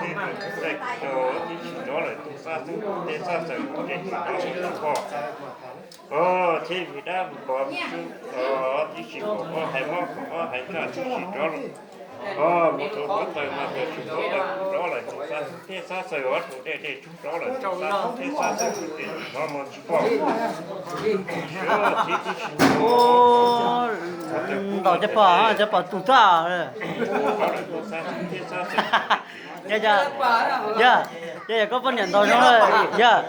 twb txaij rau tib si rov lawm, tus xab xwb tej xab xwm ua ke tsis rov mus tsis pom. Os, thiab vim dab vim pos mus xwb, os, tib si pom ob hais mob pom ob hais ntsaj tib si rov lawm. Os, mus rau hauv taws mas tias tsis rov lawm, rov lawm, tus xab xwm tej xab xwm ob tug dej dej tsuag rov lawm, tus xab xwm tej xab xwm tej rov mus tsis pom. Thiab tib si ntaus cov pom, cov pom tus tag. Rov lawm, tus xab xwm tej xab xwm Yog, yog, yog, yog koj poj niam ntaus zoo lawm, yog.